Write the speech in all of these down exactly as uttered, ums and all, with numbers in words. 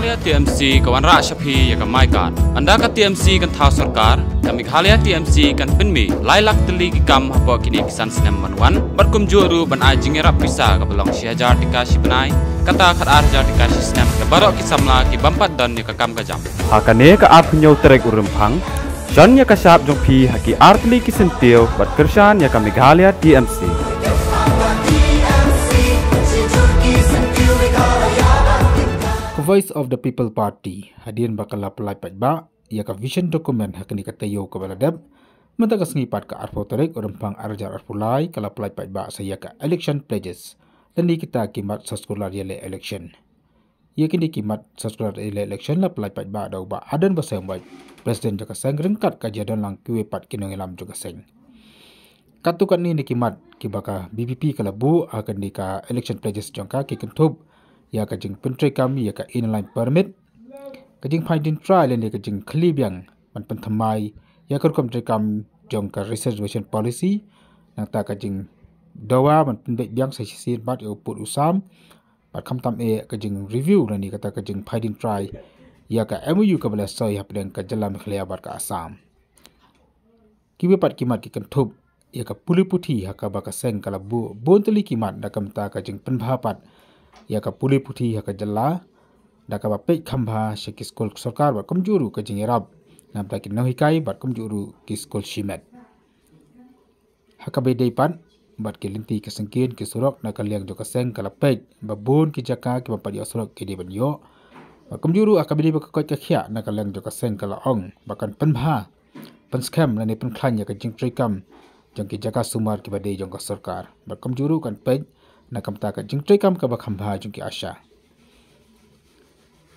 Meghalaya T M C ka wanrah sha phi ïa ka MyGov. Ynda ka T M C kan thaw sorkar, ka Meghalaya T M C kan pynmih lai lak tylli ki kam hapoh kine ki san snem ban wan, bad kumjuh ruh ban ai jingïarap pisa kaba long shi hajar tyngka shi bnai, kata khatar hajar tyngka shi snem, da baroh ki samla ki bym pat don ïa ka kam ka jam. Ha kane ka arphew hynñiew tarik u Rymphang, shon ïa ka shap jong phi ha ki ar tylli ki syntiew bad kyrshan ïa ka Meghalaya T M C. Ka Voice of the People Party, hadien ba ka la pyllait paidbah ïa ka vision document ha kane ka taïew kaba la dep, mynta ka sngi pat ka arphew tarik u Rymphang ar hajar arphew lai ka la pyllait paidbah sa ïa ka election pledges, lane kita ki mat soskular ïaleh election. Ïa kine ki mat soskular ïaleh election la pyllait paidbah da u Bah Ardent Basaiawmoit, President jong ka seng, ryngkat ka jingdon lang kiwei pat ki nongïalam jong ka seng. Katto katne na ki mat kiba ka V P P ka la buh ha kane ka election pledges jong ka ki kynthup ïa ka jingpyntreikam ïa ka Inner Line Permit, ka jingphai dien trai lane ka jingkhyllie biang ban pynthymmai ïa ka rukom treikam jong ka Reservation Policy, nangta ka jingdawa ban pynbeit biang sa shisien pat ïa u pud u sam, bad khamtam eh ka jing review lane kata ka jingphai dien trai ïa ka M O U kaba la soi hapdeng ka jylla Meghalaya bad ka Assam. Kiwei pat ki mat ki kynthup ïa ka pule puthi ha kaba ka seng ka la buh bun tylli ki mat, da ka bynta ka jingpynbha pat ïa ka pule puthi ha ka jylla, da kaba peit kham bha sha ki skul sorkar bad kumjuh ruh ka jingïarap na bynta ki nonghikai bad kumjuh ruh ki skul shimet. Ha kaba ïadei pat bad ki lynti ki syngkien ki surok, na ka liang jong ka seng ka la peit ba bun ki jaka kiba pat ïoh surok ki dei ban ïoh. Bad kumjuh ruh ha kaba ïadei bad ka koit ka khiah, na ka liang jong ka seng ka la ong ba kan pynbha, pynskhem lane pynkhlaiñ ïa ka jingtreikam jong ki jaka sumar kiba dei jong ka sorkar. Bad kumjuh ruh kan peit na ka bynta ka jingtreikam kaba kham bha jong ki ASHA.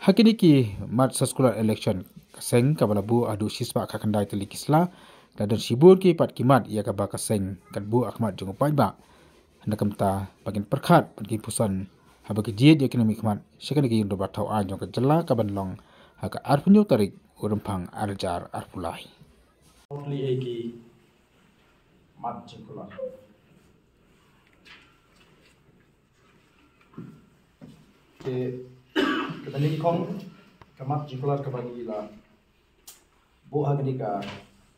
Ha kine ki mat soskular election, ka seng kaba la buh haduh shispah khatkhyndai tylli ki sla, ka don shibun ki pat ki mat ïa kaba ka seng kan buh ha khmat jong u paidbah, na ka bynta ba kin pyrkhat, ba kin puson haba ki jied ïa kine ki mat sha kane ka Ïing Dorbar Thaw Aiñ jong ka jylla kaban long ha ka arphew hynñiew tarik u Rymphang ar hajar arphew lai. Shortly, eh, ki mat jingkular. Te, kaba nyngkong, ka mat jingkular kaba ngi la buh ha kane ka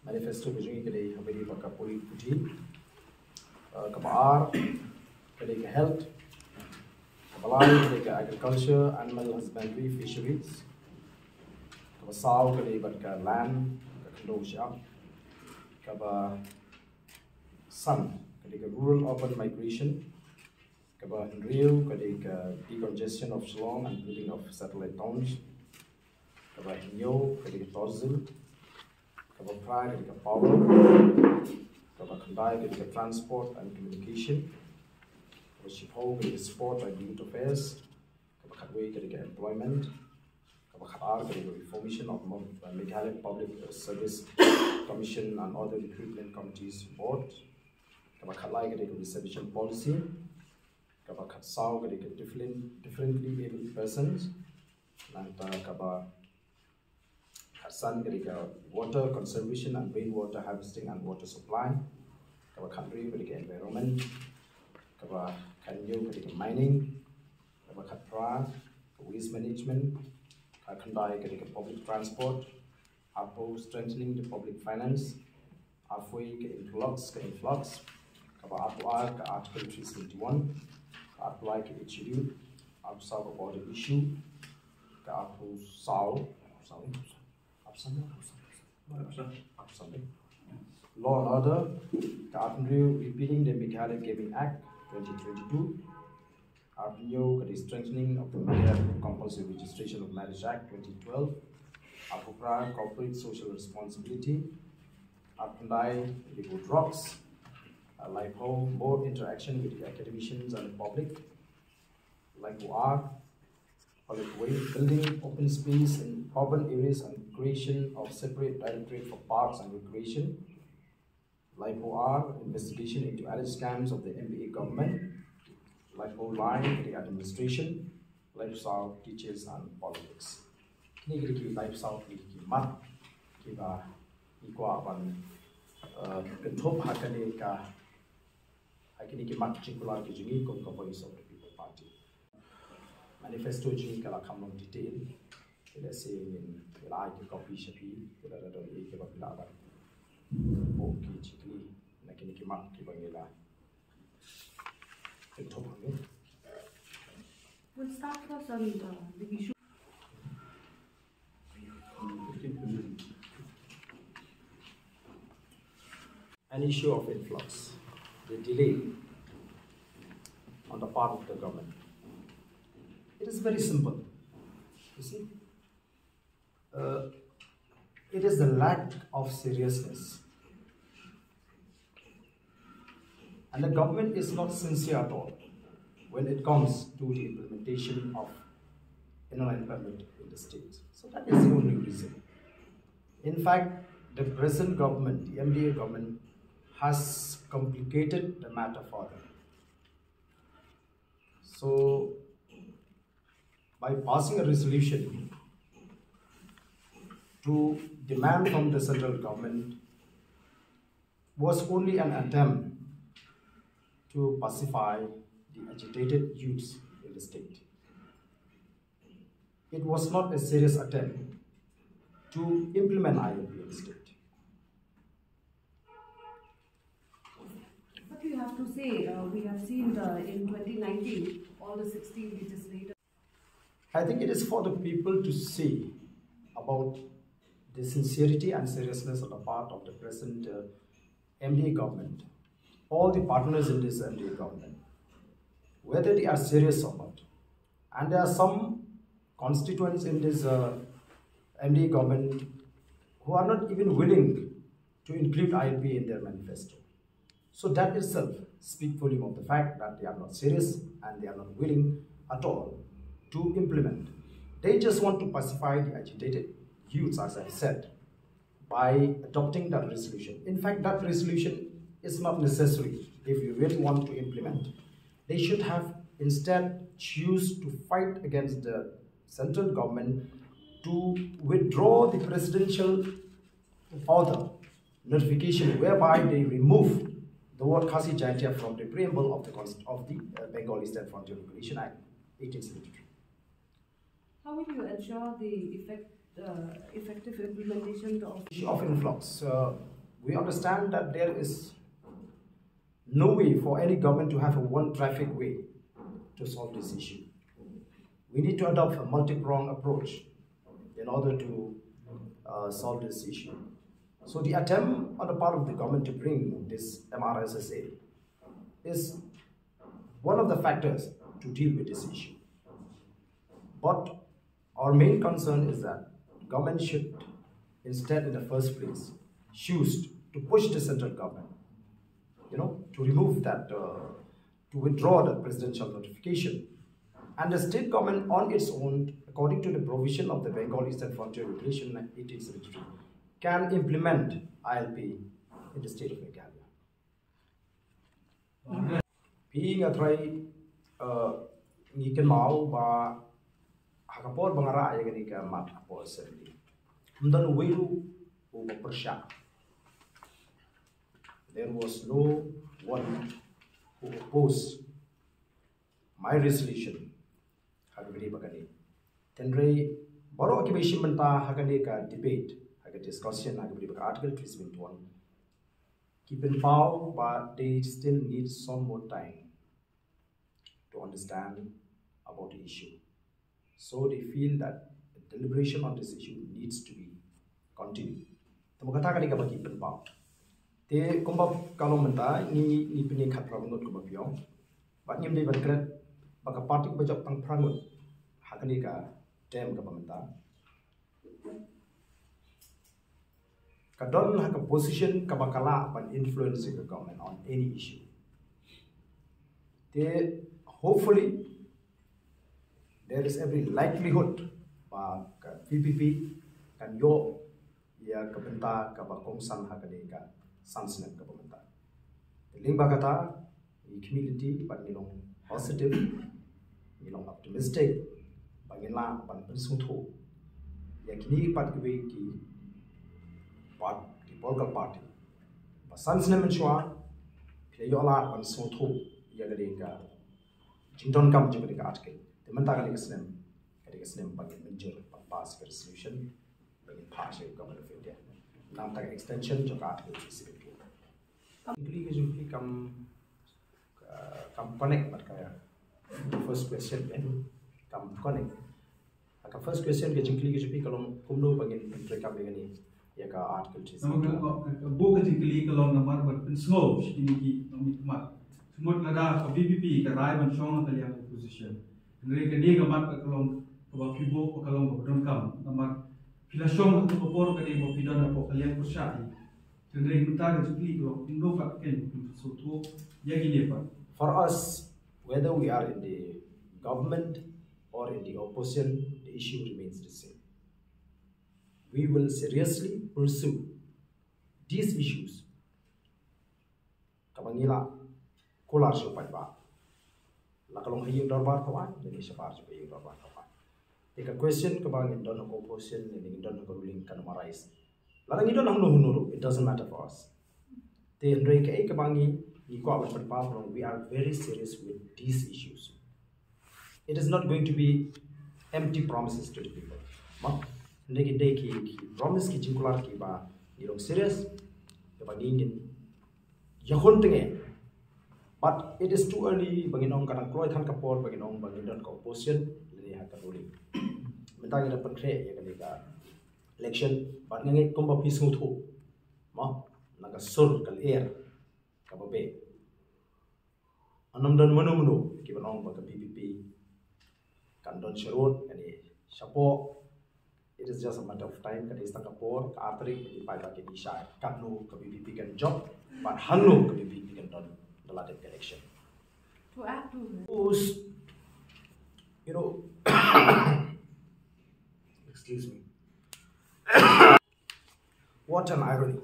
manifesto ka jong ngi ka dei ha kane ka pule puthi. Uh, kaba ar ka dei ka health. Kaba lai ka dei ka agriculture, animal husbandry, fisheries. Kaba saw ka dei bad ka land, ka khyndew shyiap. Kaba san ka dei ka rural urban migration. Kaba hynriew ka dei ka decongestion of Shillong and building of satellite towns. Kaba hynñiew ka dei ka tourism. Kaba phra ka dei ka power. Kaba khyndai ka dei ka transport and communication. Kaba shiphew ka dei ka sport and youth affairs. Kaba khatwei ka dei ka employment. Kaba khatar ka dei ka reformation of Mo-, uh, Meghalaya Public Service Commission and other recruitment committees board. Kaba khatlai ka dei ka reservation policy. Kaba khatsaw ka dei ka different, differently abled persons. Nangta kaba khatsan ka dei ka water conservation and rainwater harvesting and water supply. Kaba khathynriew ka dei ka environment. Kaba khathynñiew ka dei ka mining. Kaba khatphra ka waste management. Kaba khatkhyndai ka dei ka public transport. Arphew, strengthening the public finance. Arphew wei ka influx, ka influx. Kaba arphew ar ka Article three seventy-one. Ka arphew lai ka eighth schedule. Arphew saw ka border issue. Ka arphew saw, arphew saw, arphew saw, arphew saw. Law and order. Ka arphew hynriew, repealing the Meghalaya Gaming Act twenty twenty-two. Arphew hynñiew ka dei strengthening of the Meghalaya Compulsory Registration of Marriage Act twenty twelve. Arphew phra, corporate social responsibility. Arphew khyndai ka dei drugs. Uh, laiphew, more interaction with the academicians and the public. Laiphew ar, laiphew wei, building open space in urban areas and creation of separate directorate for parks and recreation. Laiphew ar, investigation into alleged scams of the M P A government. Laiphew lai, the administration. Laiphew saw, teachers and politics. Kine ki dei ki laiphew saw ki, ki mat kiba ngi kwah ban, uh, kynthup ha kane ka, ha kine ki mat jingkular ki jong ngi kum ka Voice of the People Party. Manifesto jong ngi ka la kham long detail. Lehse ngin, ngi la ai ki copy sha phi, lada don ei kiba phi lah ban buh ki jingkylli na kine ki mat kiba ngi la kynthoh hangne. We'll start first on, uh, the issue. An issue of influx, the delay on the part of the government. It is very simple. You see, uh, it is the lack of seriousness. And the government is not sincere at all when it comes to the implementation of inner line permit in the state. So that is the only reason. In fact, the present government, the M D A government, has complicated the matter further. So, by passing a resolution to demand from the central government was only an attempt to pacify the agitated youths in the state. It was not a serious attempt to implement I L P in the state. What do you have to say? Uh, we have seen the, in twenty nineteen, all the sixty legislators. I think it is for the people to see about the sincerity and seriousness on the part of the present, uh, M D A government, all the partners in this M D A government, whether they are serious or not. And there are some constituents in this, uh, M D A government who are not even willing to include I L P in their manifesto. So that itself speak volume of the fact that they are not serious and they are not willing at all to implement. They just want to pacify the agitated youths, as I said, by adopting that resolution. In fact, that resolution is not necessary if you really want to implement. They should have instead choose to fight against the central government to withdraw the presidential order notification whereby they remove the word Khasi Jaintia from the preamble of the const-, of the, uh, Bengal Eastern Frontier Regulation Act eighteen seventy-three. How will you ensure the effect, uh, effective implementation of Issue of influx. Uh, we understand that there is no way for any government to have a one traffic way to solve this issue. We need to adopt a multi-pronged approach in order to, uh, solve this issue. So the attempt on the part of the government to bring this M R S S A is one of the factors to deal with this issue. But our main concern is that government should instead, in the first place, choose to push the central government, you know, to remove that, uh, to withdraw the presidential notification. And the state government on its own, according to the provision of the Bengal Eastern Frontier Regulation eighteen seventy-three, can implement I L P in the state of Meghalaya. Phi, nga trai, uh, ngi kynmaw ba ha ka por ba nga rah ïa kane ka mat ha por assembly, ym don uwei ruh uba pyrshah. There was no one who opposed my resolution ha ka bynta ba kane. Hynrei baroh kiba shim bynta ha kane ka debate, ha ka discussion ha ka bynta ba ka Article three seven one, ki pynpaw ba they still need some more time to understand about the issue. So they feel that the deliberation on this issue needs to be continued. Te ma kata ka dei kaba ki pynpaw. Te kumba ka long mynta, ngi, ngi pynïaid khatphra minot kumba phi ong. Bad ngim dei ban klet ba ka party kaba jop tang phra ngut ha kane ka term kaba mynta ka don ha ka position kaba ka lah ban influence ka government on any issue. Te hopefully there is every likelihood ba ka V P P kan ïoh ïa ka bynta kaba kongsan ha kane ka san snem kaba mynta. Te lyngba kata, ngi khmih lynti bad ngi long positive, ngi long optimistic ba ngin lah ban pynsngewthuh ïa kine pat kiwei ki part, ki political party ba san snem mynshuwa phi la ïoh lad ban sngewthuh ïa kane ka jingdonkam jong kane ka article. Te mynta kane ka snem ka dei ka snem ba ngin mynjur ban Pass ka resolution ba ngin phah sha ka Government of India. Nang tang extension jong ka Article three seventy. Kam kli ka jong phi kam, uh, kam connect bad ka first question, eh? Kam connect. Ka first question ka jingkylli ka jong phi ka long kumno ba ngin pyntreikam ïa kane, ïa ka Article three seventy. Namar ka, ka, ka, ka jingkylli ka long namar ban pynsngew sha kine ki nongmihkhmat. Sngewbha lada ka V P P ka rai ban shong na ka liang opposition. Hynrei kane ka mat ka long kaba phi buh ka long kaba donkam. Namar phi la shong ha ka por kane ba phi don hapoh ka liang pyrshah hi. Hynrei mynta ka jingkylli ka long kumno pat kein phi sngewthuh ïa kine pat. For us, whether we are in the government or in the opposition, the issue remains the same. We will seriously pursue these issues. Kaba ngi la kular sha u paidbah. La ka long ha ïing dorbar kawei, lane shabar sha ïing dorbar kawei. Te ka question kaba ngin don ha ka opposition, lane ngin don ha ka ruling kan ym arise. Lada ngi don hangno hangno ruh, it doesn't matter for us. Te hynrei kaei kaba ngi, ngi kwah ban pynpaw ka long, we are very serious with these issues. It is not going to be empty promises to the people. Ma, hynrei ki dei ki, ki promise, ki jingkular kiba ngi long serious, kaba ngi ngin ïakhun tynge. But it is too early ba ngin ong, ka dang kloi than ka por ba ngin ong ba ngin don ka opposition lane ha ka ruling. Mynta ngi dang pynkhreh ïa kane ka election, bad nga ngeit kumba phi sngewthuh, ma, na ka sur ka lyer kaba beh. Ym don mano mano kiban ong ba ka V P P kan don sharud, kane shapoh. It is just a matter of time, ka dei tang ka por, ka ar tarik, ba ki paidbah kin ïohi shai katno ka V P P kan jop bad hangno ka V P P kan don da la dep ka election. To add to this, you know, excuse me. What an irony.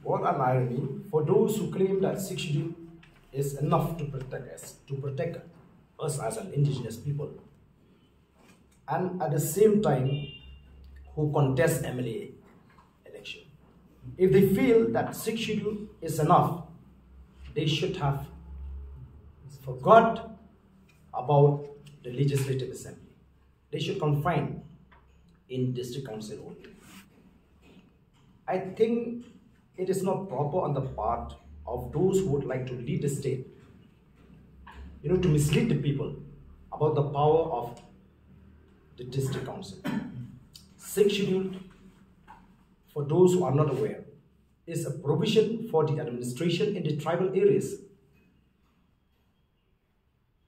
What an irony for those who claim that Sixth Schedule is enough to protect us, to protect us as an indigenous people, and at the same time who contest M L A election. If they feel that Sixth Schedule is enough, they should have forgot about the Legislative Assembly. They should confine in District Council only. I think it is not proper on the part of those who would like to lead the state, you know, to mislead the people about the power of the District Council. Sixth Schedule, for those who are not aware, is a provision for the administration in the tribal areas.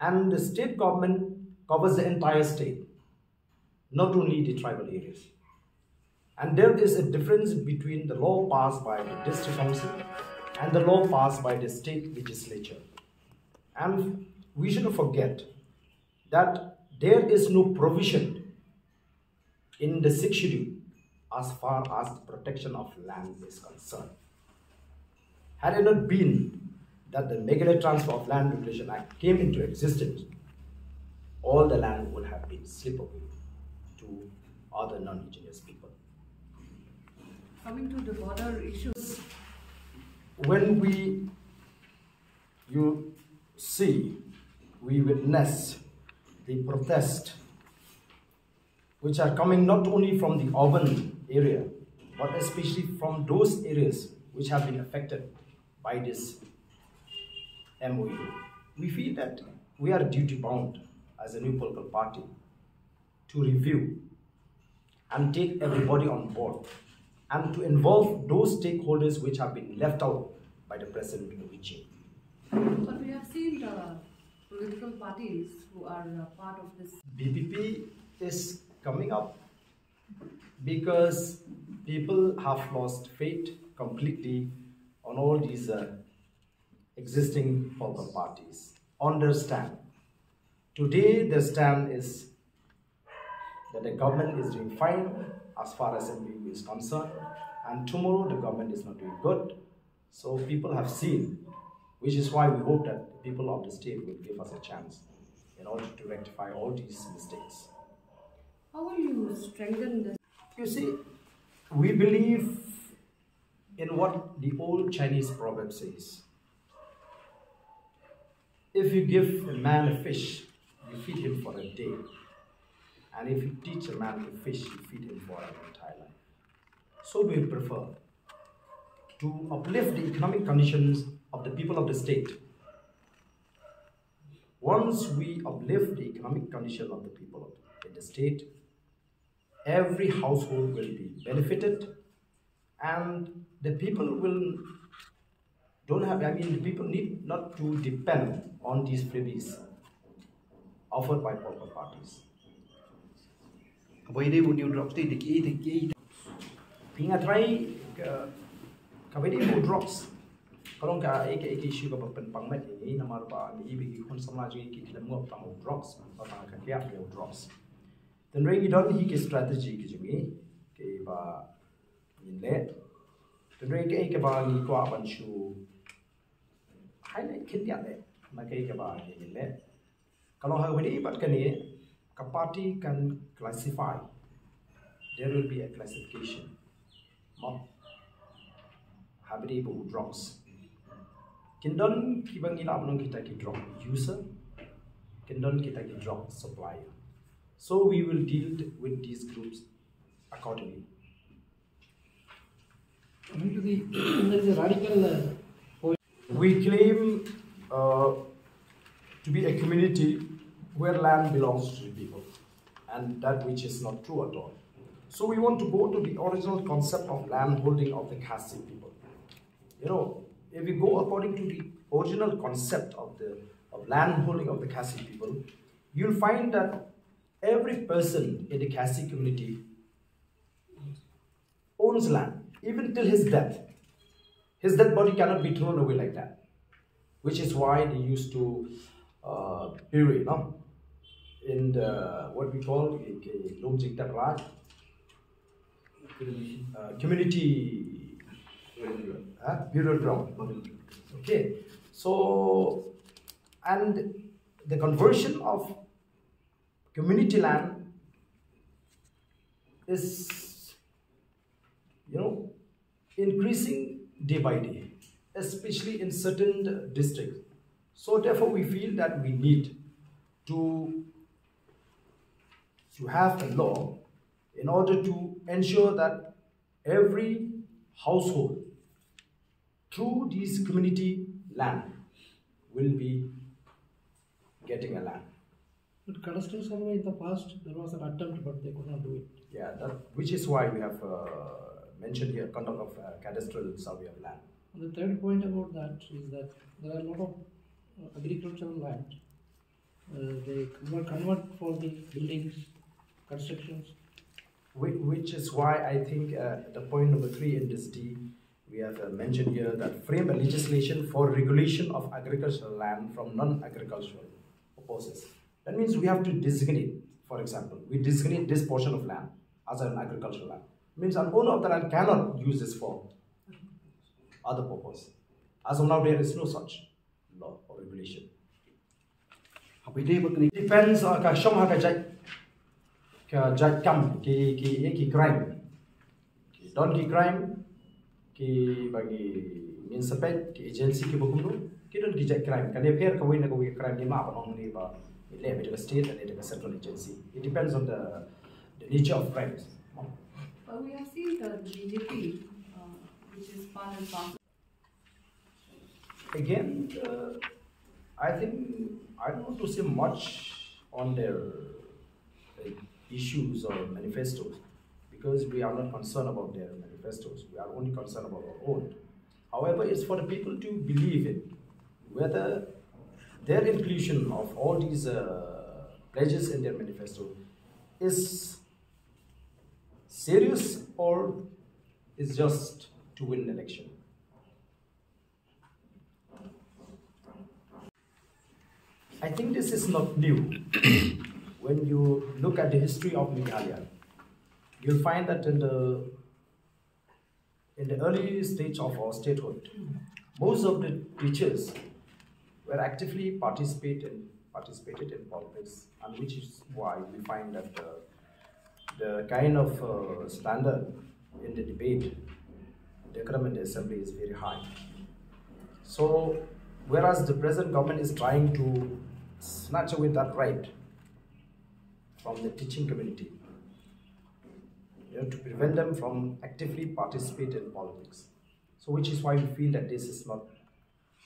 And the state government covers the entire state, not only the tribal areas. And there is a difference between the law passed by the District Council and the law passed by the state legislature. And we shouldn't forget that there is no provision in the Sixth Schedule as far as the protection of land is concerned. Had it not been that the Meghalaya Transfer of Land Regulation Act came into existence, all the land would have been slipped away to other non-indigenous people. Coming to the border issues, when we, you see, we witness the protest which are coming not only from the urban area, but especially from those areas which have been affected by this M O U. We feel that we are duty bound as a new political party to review and take everybody on board and to involve those stakeholders which have been left out by the present regime. But we have seen the political parties who are uh, part of this. B P P is coming up because people have lost faith completely on all these uh, existing political parties. On their stand. Today, their stand is that the government is doing fine as far as M O U is concerned, and tomorrow the government is not doing good. So people have seen, which is why we hope that the people of the state will give us a chance in order to rectify all these mistakes. How will you strengthen this? You see, we believe in what the old Chinese proverb says. If you give a man a fish, you feed him for a day. And if you teach a man to fish, you feed him for an entire life. So we prefer to uplift the economic conditions of the people of the state. Once we uplift the economic condition of the people in the state, every household will be benefited, and the people will don't have, I mean, the people need not to depend on these freebies offered by political parties. Kaba ïadei bad u drugs te, te ki, te ki. Phi nga trai ka, kaba ïadei bad u drugs. Ka long ka, eh, ka, eh, ka issue kaba pynpang met ïa ngi, namar ba ngi, ba ki khun samla jong ngi ki khlem ngop tang u drugs, ba tang ka kiad ïa u drugs. Tynrai ngi don hi ki strategy ki jong ngi, kiba ngin leh. Tynrai kaei kaba ngi kwah ban shu highlight khyndiat leh, na kaei kaba ngin leh. Ka long ha kaba ïadei bad kane, ka party kan classify. There will be a classification. Mo. Ha kaba ïadei bad u drugs. Kin don kiba ngi lah ban ong kita ki drug user. Kin don kita ki drug supplier. So we will deal with these groups accordingly. Coming to the, there is a radical, uh, point. We claim, uh, to be a community where land belongs to the people, and that which is not true at all. So we want to go to the original concept of land holding of the Khasi people. You know, if we go according to the original concept of the, of land holding of the Khasi people, you'll find that every person in the Khasi community owns land, even till his death. His dead body cannot be thrown away like that, which is why they used to, uh, bury, no? In the, what we call, ki, ki, lum jingtep raj, uh, community, uh, burial ground. Okay, so, and the conversion of community land is, you know, increasing day by day, especially in certain districts. So therefore, we feel that we need to, to have a law in order to ensure that every household through these community land will be getting a land. But cadastral survey in the past, there was an attempt, but they could not do it. Yeah, that, which is why we have, uh, mentioned here conduct of, uh, cadastral survey of land. And the third point about that is that there are a lot of, uh, agricultural land. Uh, they convert, convert for the buildings, constructions. Whi-, which is why I think, uh, the point number three in this D, we have, uh, mentioned here that frame a legislation for regulation of agricultural land from non-agricultural purposes. That means we have to designate, for example, we designate this portion of land as an agricultural land. Means an owner of the land cannot use this for other purpose. As of now, there is no such law or regulation. Depends on ka shong ha ka jait, ka jait kam, ki, ki, ki crime. Ki don ki crime, kiba ngin suspect, ki agency kiba kumno, ki don ki jait crime. Kane pher kawei na kawei ka crime, ngim lah ban ong ne ba, ne da ka state, ne da ka central agency. It depends on the, the nature of crimes. But we have seen the B J P, uh, which is part and parcel. Again, uh, I think I don't want to say much on their, uh, issues or manifestos, because we are not concerned about their manifestos. We are only concerned about our own. However, it's for the people to believe it, whether their inclusion of all these, uh, pledges in their manifesto is serious or is just to win an election. I think this is not new. When you look at the history of Meghalaya, you'll find that in the, in the early stage of our statehood, most of the teachers were actively participate in, participated in politics, and which is why we find that the, the kind of, uh, standard in the debate decorum in the assembly is very high. So, whereas the present government is trying to snatch away that right from the teaching community, you know, to prevent them from actively participate in politics. So, which is why we feel that this is not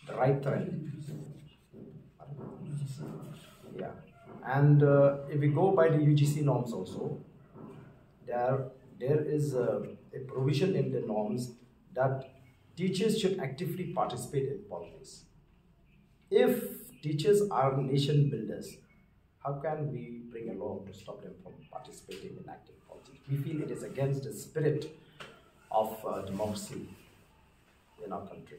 the right time. Yeah, and uh, if we go by the U G C norms also, there there is a, a provision in the norms that teachers should actively participate in politics. If teachers are nation builders, how can we bring a law to stop them from participating in active politics? We feel it is against the spirit of uh, democracy in our country.